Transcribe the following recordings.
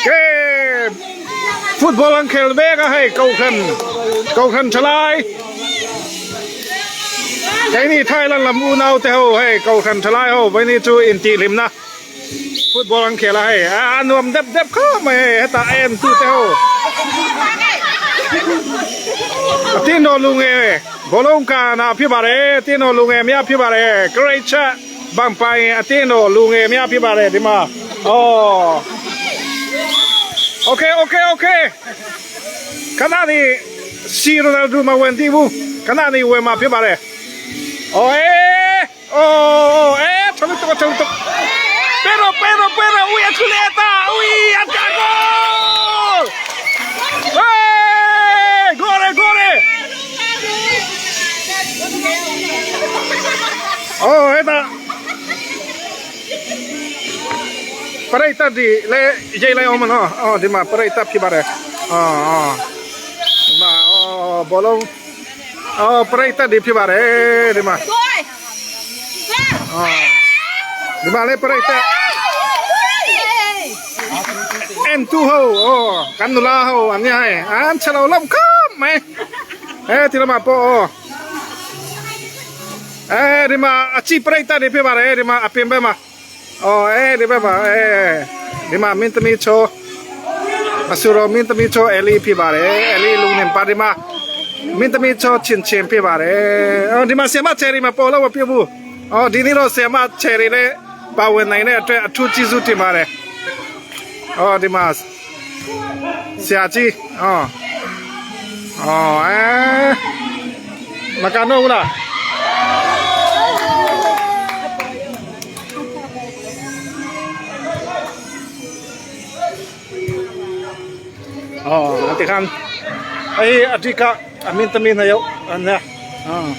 Ke football an khel mek a hei kohhran kohhran thalai keini Thailand lam unau te ho hei kohhran thalai ho vaini chu intihhlimna football an khel a hei a nuam dep dep khawp mai hei hetah a en tu te ho a tin dawn lu nge bawlung kan ah phi bare tin dawn lu nge mia phi bare great cha bang pai a tin dawn lu nge mia phi bare ti ma oh okay okay okay kana ni si Ronaldo ma wen ti bu kana ni we ma phi bare oh eh Oh, eh, chalo tuk, chalo tuk. Pero, pero, pero, uy, at kuleta, uy, at gol! Hey, gore, gore! Oh, eta. Pareita di le jei lai om no. Oh, di ma pareita phi bare. Oh, oh. Ma, oh, bolong. အော်ပရိသတ်တွေဖြစ်ပါတယ်ဒီမှာအော်ဒီမှာလည်းပရိသတ်အန်တူဟိုအော်ကန်နူလာဟိုအန်ညာအန်ချလောလမ်ကမဲအဲဒီမှာပေါ်အဲဒီမှာအချီပရိသတ်တွေဖြစ်ပါတယ်ဒီမှာအပြင်ဘက်မှာအော်အဲဒီဘက်မှာအဲဒီမှာမင်းသမီးချိုအဆူရောမင်းသမီးချိုအလီဖြစ်ပါတယ်အလီလူနေပါဒီမှာ မင်းသမီးချောချင်းချင်းဖြစ်ပါတယ်။အော်ဒီမှာဆီယမချယ်ရီမပေါ်တော့မပြဘူး။အော်ဒီနေ့တော့ဆီယမချယ်ရီလည်းပါဝင်နိုင်တဲ့အတွက်အထူးကျေးဇူးတင်ပါတယ်။အော်ဒီမှာဆရာကြီးအော်အော်အဲမကန်တော့ဘူးလား။အော်အတိခန်အေးအတိကအမင်းသမီးနှစ်ယောက်အဲ့နာအော်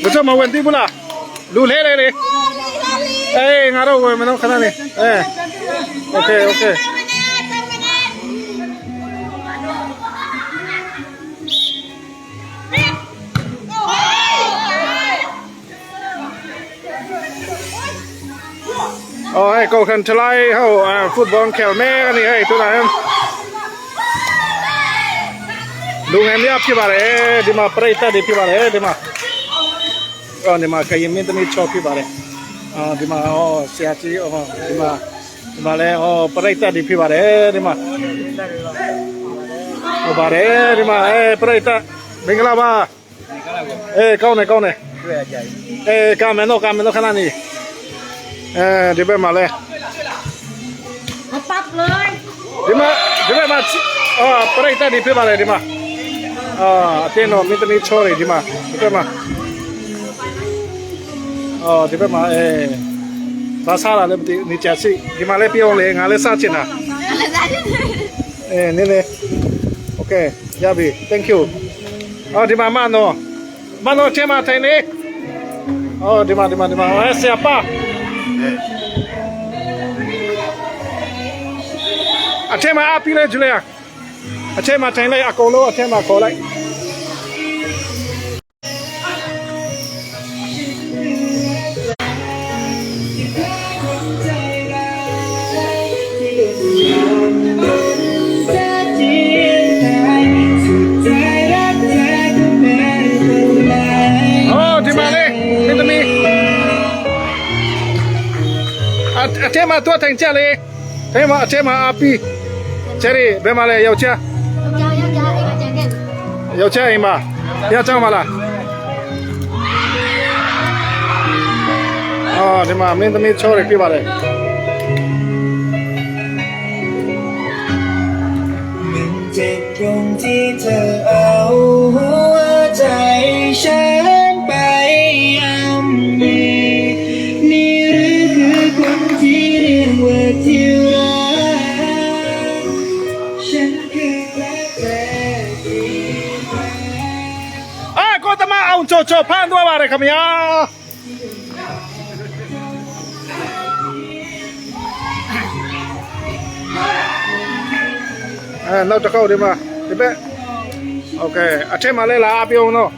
ဘယ်တော့မဝင်သေးဘူးလားလူလဲလေလေအေးငါတို့ဝင်မလို့ခဏလေးအေးโอเคโอเคအော်ဟဲ့ကိုခန်ထလိုက်ဟိုဖွတ်ဘောခဲမဲကနေဟဲ့တူလာဟမ်လူငယ်များဖြစ်ပါတယ်ဒီမှာပရိသတ်တွေဖြစ်ပါတယ်ဒီမှာအော်ဒီမှာကရင်မင်းသမီးချောဖြစ်ပါတယ်အော်ဒီမှာအော်ဆရာကြီးအော်ဒီမှာဒီမှာလဲအော်ပရိသတ်တွေဖြစ်ပါတယ်ဒီမှာဟုတ်ပါတယ်ဒီမှာအဲပရိသတ်မင်္ဂလာပါအေးကောင်းတယ်ကောင်းတယ် တွေ့ရကြပြီ အေးကာမယ်တော့ကာမယ်တော့ခဏနေအဲဒီဘက်မှာလဲ မပတ်เลย ဒီမှာဒီဘက်မှာအာပရိသတ်တွေဖြစ်ပါလေဒီမှာအာအတင်းတော့မင်းသမီးချောတွေဒီမှာဒီဘက်မှာအော်ဒီဘက်မှာအဲဘာစားလာလဲမသိနေချာစီဒီမှာလဲပြောင်းလေငါလဲစားချင်တာအဲနည်းနည်း Okay ရပြီ thank you အော်ဒီမှာမနော်မနော်ချေမထိုင်နေအော်ဒီမှာဒီမှာဒီမှာအဲဆရာပါအထက်မှာအပြီးလဲဂျူလီယာအထက်မှာထိုင်လိုက်အကုန်လုံးအထက်မှာခေါ်လိုက် အော်ဒီမှာလေမင်းသမီးအအထက်မှာတော့ထိုင်ကြလေထဲမှာအထက်မှာအပြီးချယ်ရီဘယ်မှာလဲယောက်ျား ယောက်ျားယောက်ျားအိမ်မှာကြံခဲ့ ယောက်ျားအိမ်မှာယောက်ျားမလားအော်ဒီမှာမင်းသမီးချောတွေပြပါလေ มันเจ็บตรงที่เธอเอาหัวใจฉันไปย่ำยีนี่หรือคือคนที่เรียกว่าที่รักฉันคือรักแรกที่แท้ အာကိုတမအောင်ချောချောဖမ်းသွားပါတယ်ခင်ဗျာအဲနောက်တစ်ခေါက်ဒီမှာဒီဘက်โอเคအထက်မှာလဲလာအပြုံးတော့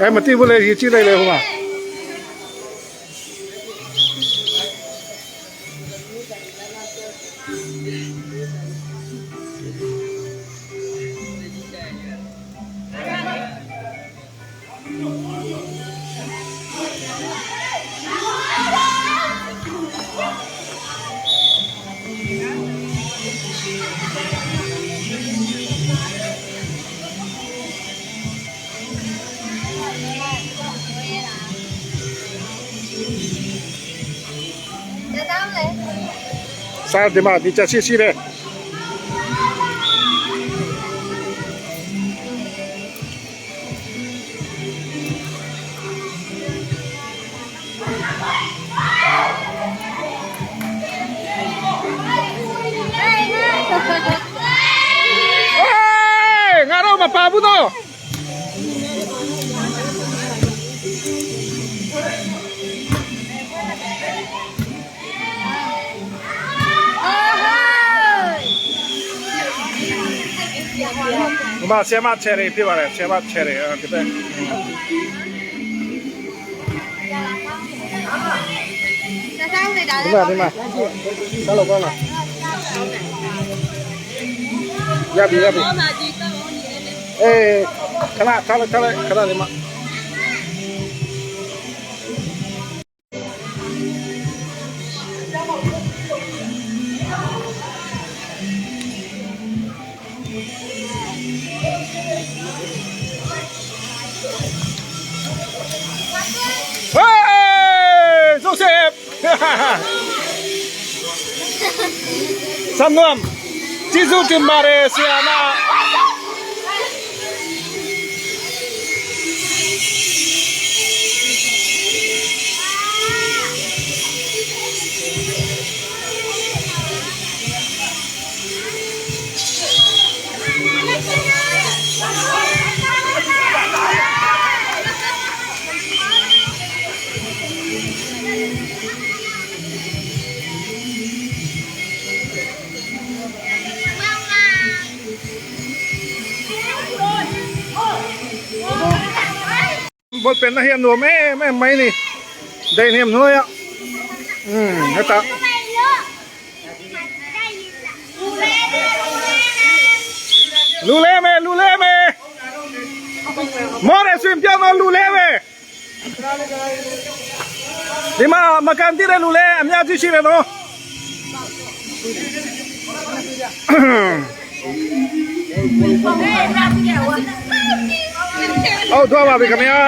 အဲမတိဘူးလေကြီးကြည့်လိုက်လေဟိုမှာ စားဒီမှာဒီချက်ရှိရှိတယ်အေးငါတော့မပါဘူးတော့ဒီမှာဆရာမချယ်ရီဖြစ်ပါတယ်ဆရာမချယ်ရီအဲဒီဘက်ဒီမှာဒီမှာဆက်လို့ကောင်းလားရပြီရပြီအေးခဏထားလိုက်ထားလိုက်ခဏဒီမှာဟေးစုစေဆမ်နွမ်ကျေးဇူးတင်ပါတယ်ဆရာမ บอลเป็นนะเฮียหนัวแม่แม่ไม่นี่ได้เนี่ยหนัวอ่ะอืมฮะตาလူလဲမယ်လူလဲမယ်မော်ရဆွင်ပြောင်းတော့လူလဲမယ်ဒီမှာမကန်တီးတဲ့လူလဲအများကြီးရှိတယ်နော်ဟုတ်တော့ပါပြီခင်ဗျာ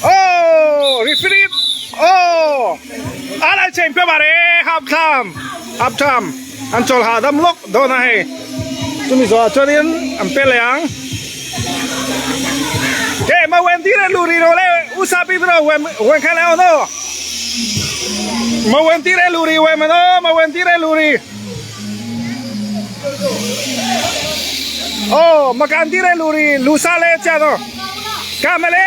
โอ้รีฟรีโอ้อะไรเชงเพื่อมาเร่ฮับทามฮับทามอันจอลหาดำลกโดนให้จุมิสวาจอรินอันเปลียงเกมาเวนที่เรลูรีโรเล่อุซาปิโรเวนเวนแค่แล้วโนมาเวนที่เรลูรีเวนมาโนมาเวนที่เรลูรีโอ้มากันที่เรลูรีลูซาเล่จ้าโนกาเมเล่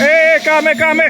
เอ้กาเมกาเม